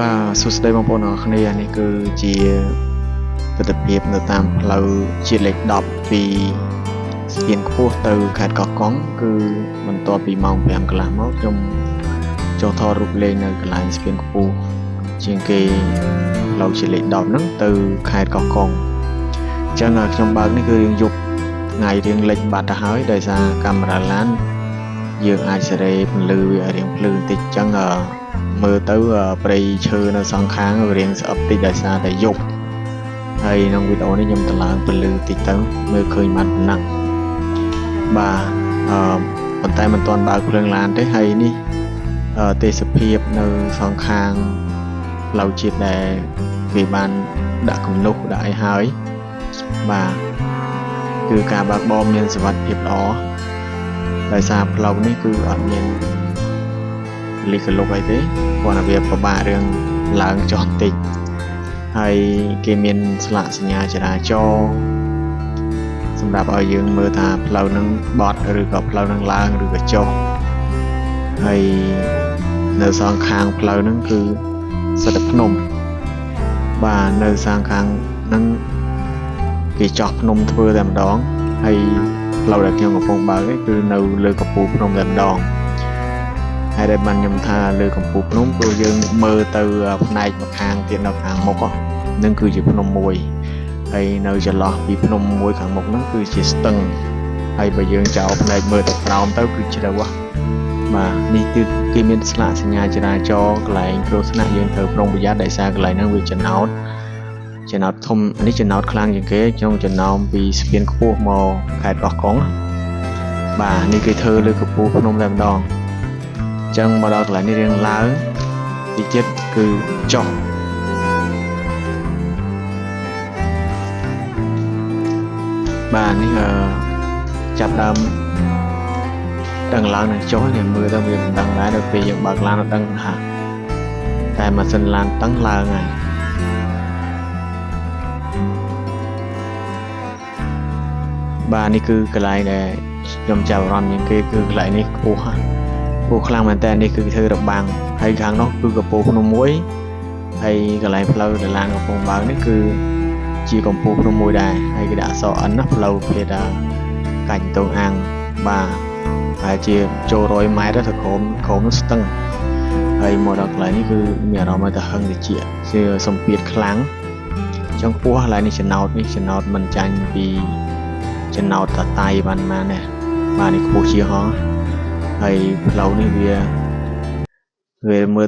បាទសួស្តីបងប្អូនអរគ្នានេះគឺជាទិដ្ឋភាពនៅតាមផ្លូវជាតិលេខ10ពីស្ពានខ្ពស់ទៅខេត្តកោះកុងគឺបន្ទាប់ពីម៉ោង5កន្លះមកខ្ញុំចុះថតរូបលេងនៅកន្លែងស្ពានខ្ពស់ជាងគេផ្លូវជាតិលេខ10ហ្នឹងទៅខេត្តកោះកុងអញ្ចឹងខ្ញុំបើកនេះគឺរៀងយប់ថ្ងៃរៀងលិចបាត់ទៅហើយដោយសារកាមេរ៉ាឡានយើងអាចសេរីពន្លឺវាឲ្យរៀងភ្លឺបន្តិចអញ្ចឹងមើលទៅព្រៃឈើនៅសងខាងវារៀងស្អិបតិចដោយសារតែយប់ហើយក្នុងវីដេអូនេះខ្ញុំតម្លើងពន្លឺតិចទៅមើលឃើញបានប៉ុណ្ណឹងបាទអឺប៉ុន្តែមិនទាន់បើកភ្លើងឡានទេហើយនេះទេសភាពនៅសងខាងផ្លូវជាតិដែលគេបានដាក់គំនុះដាក់អីហើយបាទគឺការបើកបរមានសុវត្ថិភាពល្អដោយសារផ្លូវនេះគឺអត់មានលីកលុកអីទេគ្រាន់តែវាពិបាករឿងឡើងចុះបន្តិចហើយគេមានស្លាកសញ្ញាចរាចរណ៍សម្រាប់ឲ្យយើងមើលថាផ្លូវនឹងបត់ឬក៏ផ្លូវនឹងឡើងឬក៏ចុះហើយនៅសងខាងផ្លូវហ្នឹងគឺសិតតែភ្នំបាទនៅសងខាងហ្នឹងគេចោះភ្នំធ្វើតែម្ដងហើយផ្លូវដែលខ្ញុំកំពុងបើកនេះគឺនៅលើកំពូលភ្នំតែម្ដងហើយដែលបានខ្ញុំថាលើកំពូលភ្នំព្រោះយើងមើលទៅផ្នែកម្ខាងទៀតនៅខាងមុខហ្នឹងគឺជាភ្នំមួយហើយនៅចន្លោះពីភ្នំមួយខាងមុខហ្នឹងគឺជាស្ទឹងហើយបើយើងចោលផ្នែកមើលទៅក្រោមទៅគឺជ្រៅហ៎បាទនេះគឺគេមានស្លាកសញ្ញាចរាចរណ៍កន្លែងគ្រោះថ្នាក់យើងត្រូវប្រុងប្រយ័ត្នដោយសារកន្លែងហ្នឹងវាចំណោតចំណោតធំនេះចំណោតខ្លាំងជាងគេក្នុងចំណោមពីស្ពានខ្ពស់មកខេត្តកោះកុងបាទនេះគេធ្វើលើកំពូលភ្នំតែម្ដងអញ្ចឹងមកដល់កន្លែងនេះរៀងឡើងតិចទៀតគឺចុះបាទនេះអឺចាប់ដើមដឹងឡើងនឹងចុះនេះមើលទៅវាមិនដឹងដែរដល់ពេលយើងបើកឡានអត់ដឹងថាតែម៉ាស៊ីនឡានតឹងឡើងហើយបាទនេះគឺកន្លែងដែលខ្ញុំចាប់អារម្មណ៍ជាងគេគឺកន្លែងនេះខ្ពស់ខ្ពស់ខ្លាំងមែនតើនេះគឺធ្វើរបាំងហើយខាងនោះគឺកំពូលភ្នំមួយហើយកន្លែងផ្លូវដែលឡានកំពុងបើកនេះគឺជាកំពូលភ្នំមួយដែរហើយគេដាក់អក្សរ N ណាផ្លូវភេទកាច់តងអាំងបាទហើយជាចូល100ម៉ែត្រទៅក្រោមក្រោមនោះស្ទឹងហើយមកដល់កន្លែងនេះគឺមានអារម្មណ៍ថាហឹងតិចជាសម្ពាធខ្លាំងចង់ពោះកន្លែងនេះចំណោតនេះចំណោតមិនចាញ់ពីចំណោតតតៃបានមកនេះបាទនេះខ្ពស់ជាងហងហើយផ្លូវនេះវាវាមើល